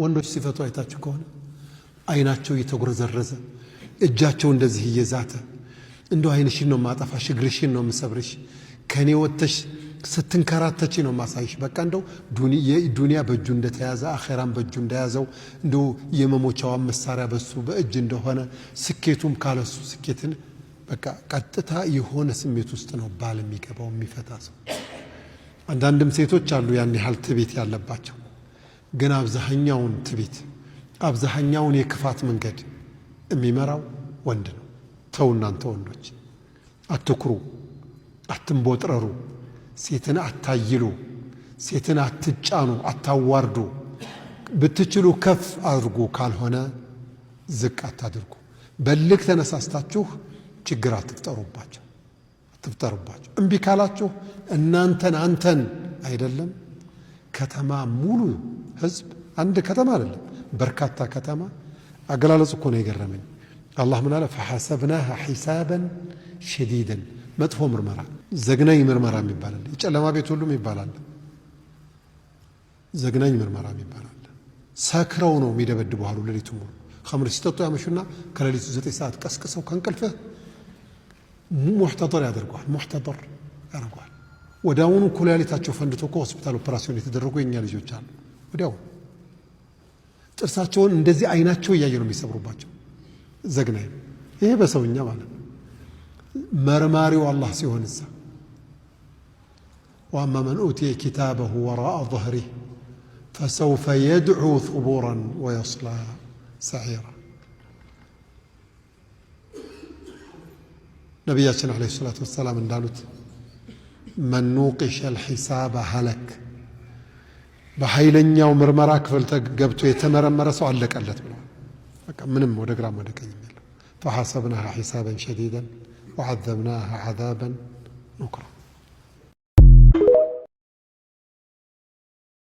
ወንዶች ሲፈቱ አይታችሁ ከሆነ አይናቸው እየተጉረዘረዘ፣ እጃቸው እንደዚህ እየዛተ፣ እንደው አይንሽን ነው ማጠፋሽ፣ እግርሽን ነው የምሰብርሽ፣ ከኔ ወጥተሽ ስትንከራተቺ ነው ማሳይሽ። በቃ እንደው ዱንያ በእጁ እንደተያዘ አኼራም በእጁ እንደያዘው፣ እንደው የመሞቻዋን መሳሪያ በሱ በእጅ እንደሆነ፣ ስኬቱም ካለሱ ስኬትን በቃ ቀጥታ የሆነ ስሜት ውስጥ ነው ባል የሚገባው የሚፈታ ሰው። አንዳንድም ሴቶች አሉ ያን ያህል ትዕቢት ያለባቸው፣ ግን አብዛኛውን ትዕቢት፣ አብዛኛውን የክፋት መንገድ የሚመራው ወንድ ነው። ተው እናንተ ወንዶች አትኩሩ፣ አትንቦጥረሩ፣ ሴትን አታይሉ፣ ሴትን አትጫኑ፣ አታዋርዱ። ብትችሉ ከፍ አድርጉ፣ ካልሆነ ዝቅ አታድርጉ። በልክ ተነሳስታችሁ ችግር አትፍጠሩባቸው አትፍጠሩባቸው። እምቢ ካላችሁ እናንተን አንተን አይደለም ከተማ ሙሉ ህዝብ፣ አንድ ከተማ አይደለም በርካታ ከተማ። አገላለጹ እኮ ነው የገረመኝ። አላህ ምን አለ? فحاسبناها حسابا شديدا። መጥፎ ምርመራ፣ ዘግናኝ ምርመራ የሚባላል። የጨለማ ቤት ሁሉም ይባላል። ዘግናኝ ምርመራ የሚባላል። ሰክረው ነው የሚደበድቡ አሉ። ሌሊቱ ሙሉ ኸምር ሲጠጡ ያመሹና ከሌሊቱ 9 ሰዓት ቀስቅሰው ከእንቅልፍህ ሙሕተደር ያደርገዋል። ሙሕተደር ያደርገዋል። ወዲያውኑ ኩላሊታቸው ፈንድቶ እኮ ሆስፒታል ኦፕራሲዮን የተደረጉ የእኛ ልጆች አሉ። ወዲያውኑ ጥርሳቸውን እንደዚህ አይናቸው እያየ ነው የሚሰብሩባቸው። ዘግናኝ ይሄ በሰውኛ ማለት ነው። መርማሪው አላህ ሲሆን እዛ وأما من أوتي كتابه وراء ظهره فسوف يدعو ثبورا ويصلى سعيرا። ነቢያችን عليه الصلاة والسلام እንዳሉት من نوقش الحساب هلك። በኃይለኛው ምርመራ ክፍል ገብቶ የተመረመረ ሰው አለቀለት ብለዋል። በቃ ምንም ወደ ግራም ወደ ቀኝ የለም። فحاسبناها حسابا شديدا وعذبناها عذابا نكرا።